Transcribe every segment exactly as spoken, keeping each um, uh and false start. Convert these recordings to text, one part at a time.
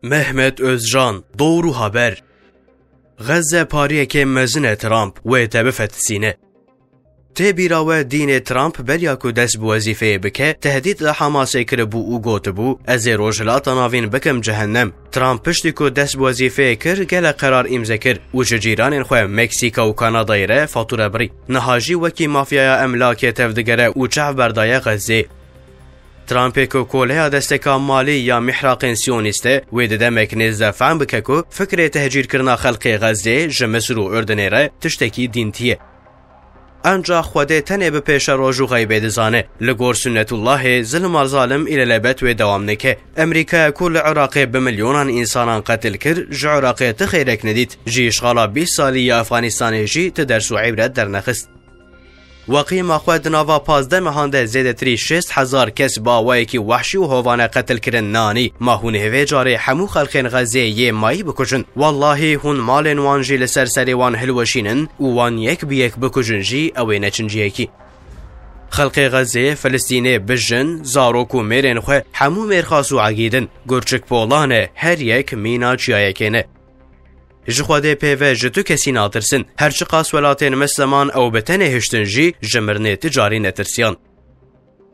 Mehmet Özcan, Doğru Haber. Xezze pariyekê mezin e Trump wê te bifetisîne. Tê bîra we dînê Trump beriya ku dest bi wezîfeyê bike, tehdîd li Hamasê kiribû û gotibû, "Ez ê Rojhilata Navîn bikim cehennem." Trump piştî ku dest bi wezîfeyê kir, gelek qerar îmze kir û ji cîranên xwe Meksîka û Kanadayê re fatûre birî. Niha jî wekî mafyaya emlakê tevdigere û çav berdaye Xezzê. Trumpê ku koleya desteka malî ya mîhraqên Siyonîst e, wê di demek nêz de fehm bike ku fikrê tehcîrkirina xelkê Xezzê ji Misir û Urdinê re tiştekî dîntî ye. Encax Xwedê tenê bi pêşeroj û xeybê dizane. Li gor Sunnetullahê, zilma zalim îlelebet wê dewam neke. Emerîkaya ku li Iraqê bi milyonan însanan qetil kir, ji Iraqê ti xêrek nedît. Ji îşxala bîst salî ya Efxanistanê jî ti ders û îbret dernexist. Weqîma xwe di nava pazdeh mehan de zêdetirî şêst hezar kes bi awayekî wehşî û hovane qetil kirin nanî. Ma hûn ê vê carê hemû xelkên Xezê yê mayî bikujin? Wellahî hûn malên wan jî li ser serê wan hilweşînin û wan yek bi yek bikujin jî ew ê neçin cihekî. Xelkê Xezê, Filistînê bi jin, zarok û mêrên xwe hemû mêrxas û egîd in. Gurçik polan e, her yek mîna çiyayekê ne. Ji Xwedê pê ve ji tu kesî natirsin. Her çiqas welatên misliman ew bi tenê hiştin jî ji mirinê ti carî netirsiyan.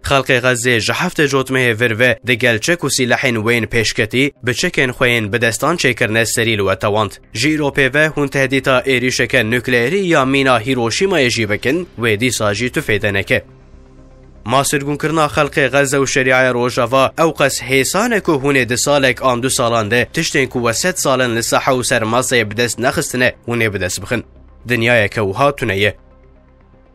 Xelkê Xezê ji heftê cotmehê vir ve di gel çek û sîlehên wên pêşketî bi çekên xwe yên bi destan çêkirine serî li we tewand. Ji îro pê ve hûn tehdîta êrîşeke nukleerî ya mîna Hîroşîmayê jî bikin, wê dîsa jî tu fêde neke. Ma sirgûnkirina xelkê Xezze û Şerîaya Rojava ew qas hêsan e ku hûn ê di salek an du salan de tiştên ku we sed sal in li sahe û ser maseyê bi dest nexistine, hûn ê bi dest bixin. Dinyayeke wiha tune ye.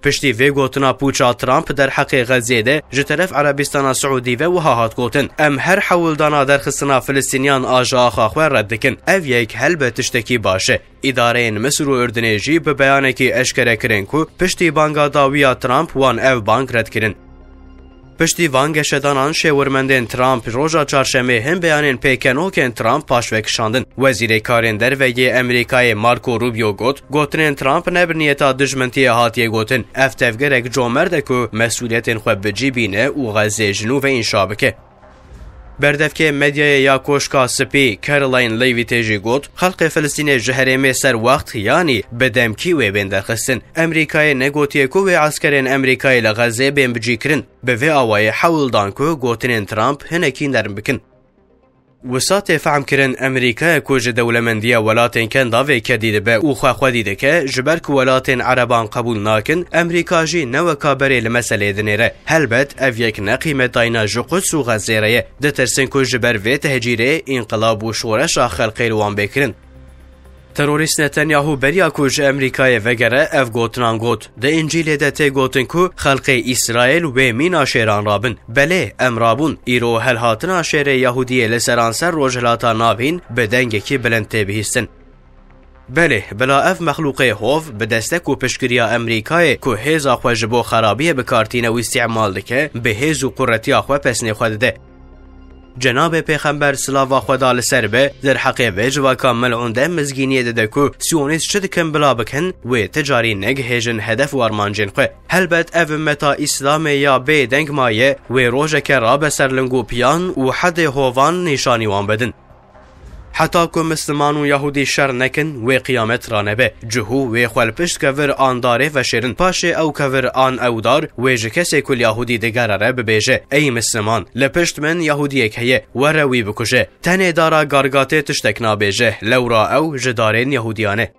Piştî vê gotina pûça Trump derheqê Xezzê de ji teref Erebistana Siûdî ve wiha hat gotin, "Em her hewldana derxistina Filistîniyan a ji axa xwe red dikin. Ev yek helbet tiştekî baş e." Îdareyên Misir û Urdinê jî bi beyanekî eşkere kirin ku piştî banga dawî ya Trump wan ev bang red kirin. Piştî van geşedanan şêwirmendên Trump roja çarşemê hin beyanên pêkenokên Trump paşve kişandin. Wezîrê Karên Derve yê Emerîkayê Marco Rubio got, "Gotinên Trump ne bi niyeta dijmintiyê hatiye gotin. Ev tevgerek comerd e ku mesûliyetên xwe bi cî bîne û Xezzê ji nû ve înşa bike." Berdevkê medyayê ya Koşka Spî, Caroline Leavitt jî got, "Xelkê Filistînê ji herêmê ser wext, yanî bi demkî wê bên derxistin. Emerîkayê negotiye ku wê eskerên Emerîkayê li Xezzê bên bicîkirin. Bi vê awayê hewl dan ku gotinên Trump hinekî nerm bikin." Wisa tê fehmkirin, Emerîkaya ku ji dewlemendiya welatên Kendavê kedî dibe û xwe xwedî dike, ji ber ku welatên Ereban qebûl nakin, Emerîka jî ne weka berê li meseleyê dinêre. Helbet, ev yek ne qîmetdayîna ji Quds û Xezzê re ye. Ditirsin ku ji ber vê tehcîrê înqilab û şoreşa xelkê li wan bê kirin. Terorîst Netanyahu beriya ku ji Emerîkayê vegere, ev gotinan got, "Di Încîlê de tê gotin ku xelkê Îsraîl wê mîna şêran rabin. Belê, em rabûn. Îro helhatina şêrê Yahûdiyê li seranser Rojhilata Navîn bi dengekî bilind tê bihîstin." Belê, bila ev mexlûqê hov bi destek û piştgiriya Emerîkayê ku hêza xwe ji bo xerabiyê bi kar tîne û îstîmal dike, bi hêz û quretiya xwe pesnê xwe dide. Cenabê Pêxember, silava Xweda li ser be, derheqê vê civaka melûn de mizgîniyê dide ku Siyonîst çi dikin bila bikin, wê ti carî negihêjin hedef û armancên xwe. Helbet ev ummeta Îslamê ya bê deng maye, wê rojeke rabe ser ling û piyan û hedê hovan nîşanî wan bidin. Heta ku Misliman û Yahûdî şer nekin, wê qiyamet ranebe. Cihû wê xwe li pişt kevir an darê veşêrin. Paşê ew kevir an ew dar wê ji kesê ku li Yahûdî digerere bibêje, "Ey Misliman, li pişt min Yahûdiyek heye, were wî bikuje." Tenê dara gargatê tiştek nabêje, lewra ew ji darên Yahûdiyan e.